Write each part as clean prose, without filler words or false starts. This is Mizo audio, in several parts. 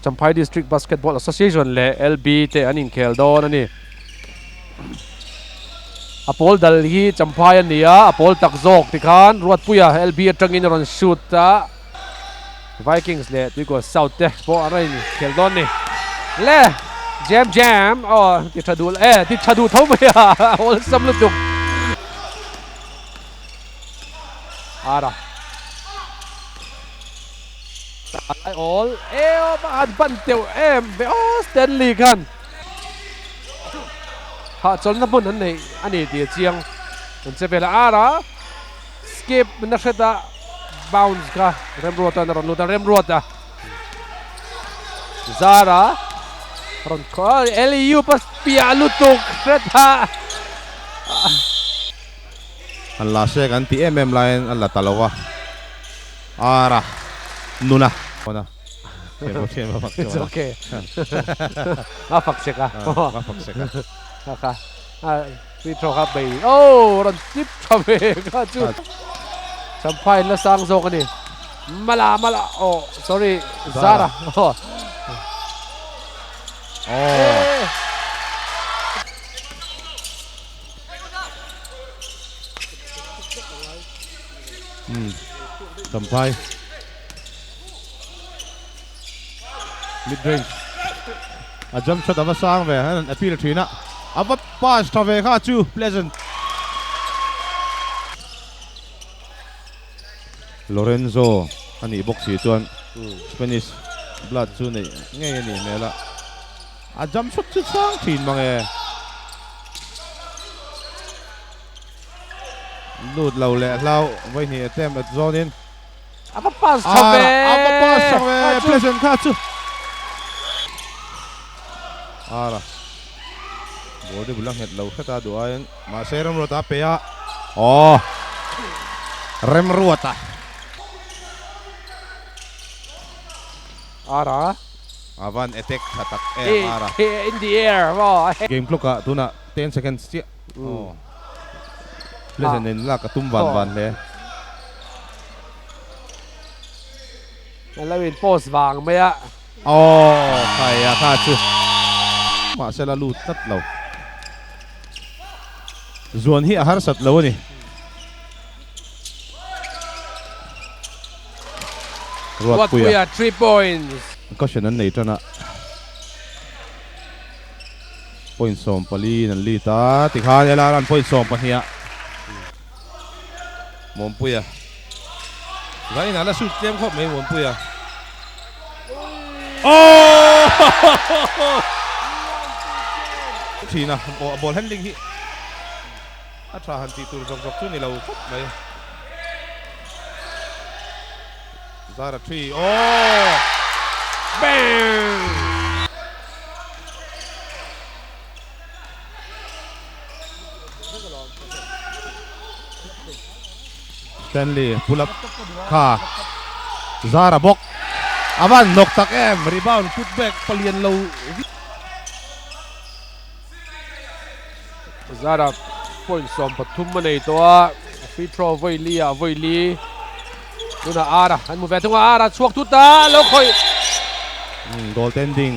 Champhai District Basketball Association leh LB te an inkhel dawn a ni. A pawl dal hi Champhai a ni a, a pawl tak zawk tikhan Ruatpuia LB atangin a rawn shoot a, Vikings leh Tuikual South te pawh an rawn inkhel dawn a ni. Le! Jam jam! Aw ti tha duh e, ti tha duh tho mai a, awlsam lutuk. Ara. Ai awl e aw va han pan teuh em ve aw Stanley khan hahchawlhna hmun an neih a ni tih a chiang an che vel a ara skip na hret a bounce kha Remruata a rawn lut a Remruata Zara rawn khaw Eliu pa piah lutuk hret a. An la se kan tih em em laiin a la ta lo a. Ara nuna. It's okay. A fak sek a. A fak sek a. Kha kha. Free throw kha bei. Oh, rawn tip tha ve kha chu. Champhai la sang zawk a ni. Mala mala. Oh, sorry. Zara. Oh. Oh. Champhai mid range a jump shot ava sang ve an appeal thin a ava pass tha ve kha chu Pleasant Lorenzo anih bawk si chuan Spanish blood chu neih ngei anih hmel a a jump shot chu sang thin mang e. Lut lo leh hlau vawihnih attempt at zawnin. A va pass tha ve. A va pass tha ve Pleasant kha chu. Ara. Ball te bul a nghet lo hret a duh aiin mahse Remruata a pe a. Aw. Remruata. Ara. A van attack tha tak em Ara. In the air maw. Game clock ah tunah 10 seconds chiah. Pleasant in lak a tum van van hle. A lo in post vang mai a. Aw khai a kha chu. Mahse la lut tlat lo. Zuan hi a harsat lo a ni. Ruatpuia 3 points. Caution an nei tan a. Point 14 in an lead a, tikhan LR an point 12 ah Muanpuia Zain a la shoot tlem khawp mai Muanpuia. Aww! Thin a, ball handling hi a tha han tih tur zawk zawk chu ni lo khawp mai. Zara 3 aww! Bang! Stanley pull up kha Zara bawk a van nawk tak em rebound put back palian lo Zara point 13 a nei tawh a free throw vawi li ah vawi li tunah Ara an hmu ve thung a Ara chhuak thut a lo khawih goaltending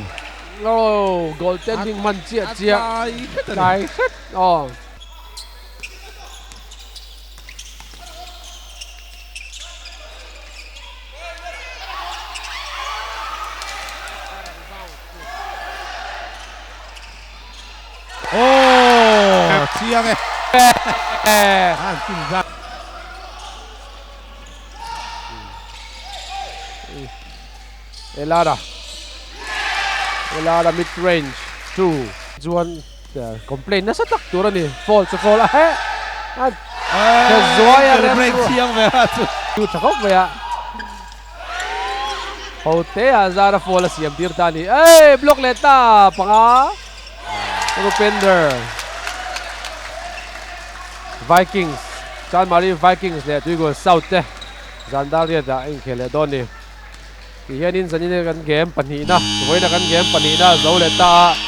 Oh, goaltending man chiah chiah. Tlai hret aw. Oh, chiang e. An tin za. Elara Elara mid range 2 chuan complain nasa tak tur a ni foul chu foul a he a che zuai a rem break chiang ve a chu chu tha khawp mai a ho te a zara foul a siam tir ta ni ei block leh ta panga Rupender Vikings Chanmari Vikings leh Tuigun South te Zandariat ah a inkhel leh dawn ni. Ti hianin zanin kan game pahnihna, vawiina kan game pahnihna zo leh ta a.